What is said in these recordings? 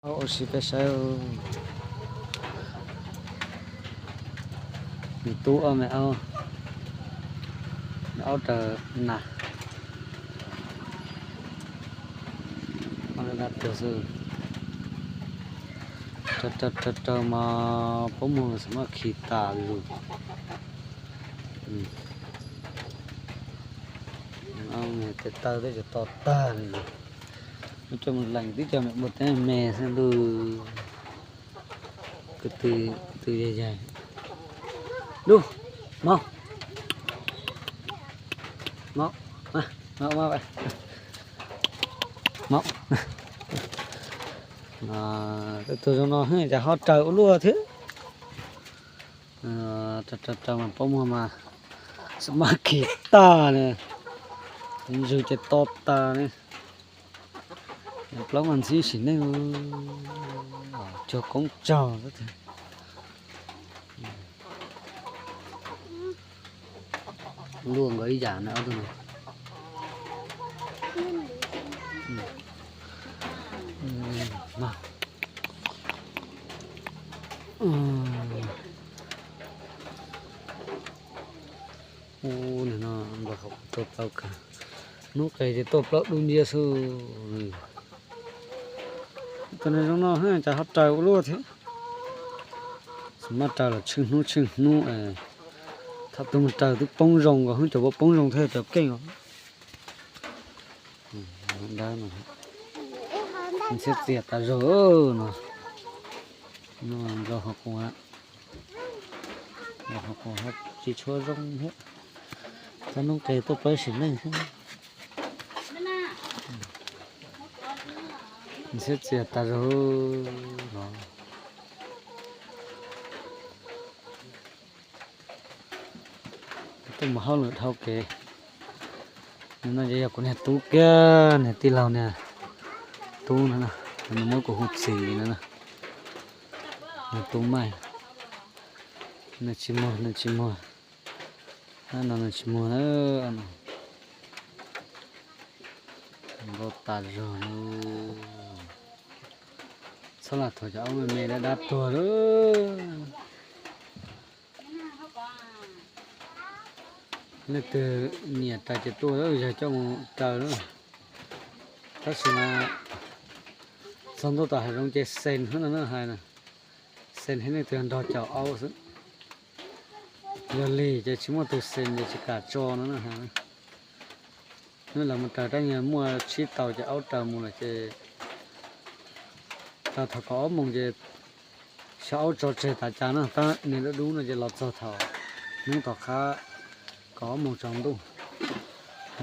Ua si peb saib, nws tub ob me aub, me aub raws nas, ob me dab tuag xwb. Raws raws raws mas pob muag xav maj khi tas lus. Tes taw twb tsis to tag li. Muab coj mus lees twb coj me ua teeb me xwb lub. Kwv tw, kwv tw yaig yaig. Lub, maub, maub, maub, maub. Tus zoo no cas ho raws ua luaj thiab. Raws raws mas pob muag mas xav maj khi tag li, ntsws ces to tas li. Plaub mas ntxhib sim neej, cuag koob tsag. Luaj nkawd ib yam na ob tug no. Ub, nim no npawg hauv tuaj plaub kawg, hnub qes ces tuaj plaub dub nciab xwb. Tus niag zoo no cas ho raws ua luaj thiab. Xav maj raws los tsheej hnub tsheej hnub, thaum twg mus raws twb poob zoo nkaus, hnub cov poob zoo thiab cov keej os. Dawb no, ntxhiab txias tas zog no. Npawg hauv qus, npawg hauv qus tsis tshua zoo thiab. Txog hnub qes tuaj plaub sim neej xwb. Ntxhiab txias tas zog no. Tuaj mus hauj lwm dhau kev. No ces yog kuv niag tub kiag, niag tij laug niag tub no, nws muab kuv hu txiv no. Niag tub Maj, nws tsis muag, nws tsis muag, no nws tsis muag na. Npau tas zog, txhob lam thuam cov aub me me dab dab tuag lawm. Leej twg nyiam raws ces tuaj, yog coj mus raws na. Tab sis mas txog ntuj tom hav zoov ces xees no na hais na, xees hais leej twg nrog caum aub xwb. Yog li ces tsis muaj tus xees ces tsis kam tso no na hais. Hnub lawv mus raws rab nyuag muaj tshib tau ces aub raws mus lawm ces raws thaum kaum ob moos ces xyov aub tso tseg tas cas no, tab niag dub dub no ces los txog thaum hnub tom qab kaum ob moos tsaus ntuj.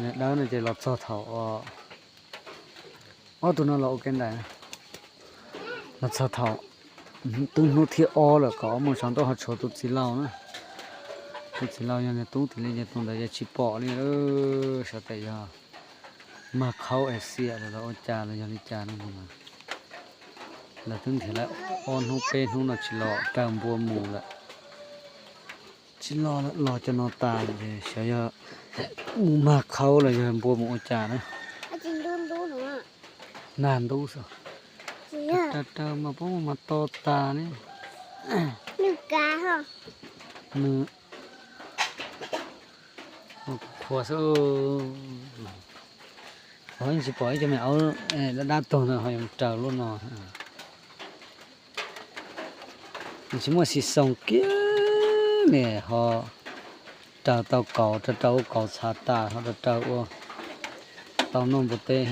Niag dawb no ces los txog thaum, ob tug no los ua ke nraim, los txog thaum twb hnub thib ob lawm kaum ob moos tsaus ntuj ho tshuav tus txiv laus na. Tus txiv laus yog niag tub tiag li ces tus ntawd ces tsis pom li. Xyov tes yog mag qhaub es xiam los ua cas los yog li cas no. Lawv twb nrhiav lawv ob hnub peb hnub no tsis los raws npua mus lawm. Tsis los, los cov no tas ces xyov yog mus mag qhaub los yog npua mus ua cas na. Nag ntub xwb. Raws raws mas pob muag mas to tas li. Nws qhuas xwb. Ho yeej tsis pom ib co me aub dab dab tuag ntawd ho yuav raws luaj no. Nws tsis muaj xis xoos kiag li ho raws tau kauv, raws raws ua kauv txhav tas ho raws raws ua tau noj npua teb.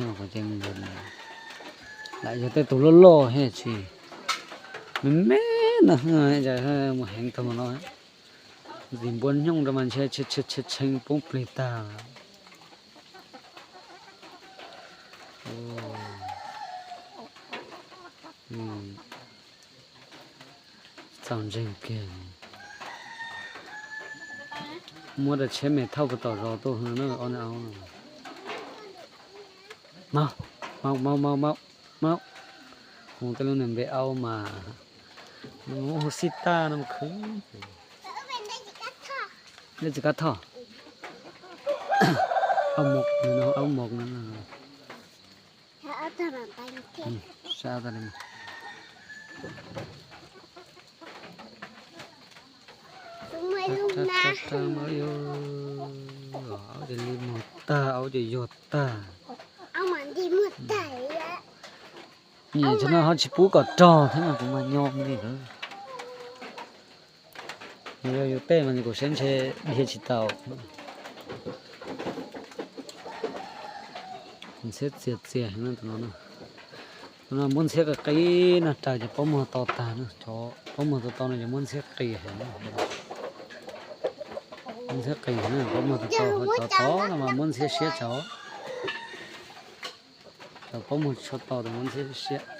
Lam yog tej tus loj loj thiab tsis me me no, mus heev tag mus no. Ntxim npua nyooj rau mas ntshe tshee poob plig tag. Txaus ntseeg kiag. Muab rau tsheb me thauj puag tom zos tuaj hwv na ob niag aub no. Maub, maub, maub, maub, maub. Hu tej lub niag npe aub mas nws mus hu xij tag no mas khwv. Dej txiv kab thoj. Aub mok no, aub mok no. Saib tas li. Aub ces li muag tag, aub ces yuag tag. Nyiam tsav no ho tsis pub kom rog thiab mas kuv mas nyo li lawm. Yog yus tej mas kuv saib ntshe dhia tsis tau. Ntxhiab txias txias heev no. Tus no muab ntxhiab qis qis no raws cov pob muag to tag no, cov pob muag to to no ces muab ntxhiab qis heev. Muab ntxhiab qis heev, pob muag to to, cov tod no mas muab ntxhiab siab tsav. Cov pob muag tsis tshua to ces muab ntxhiab siab.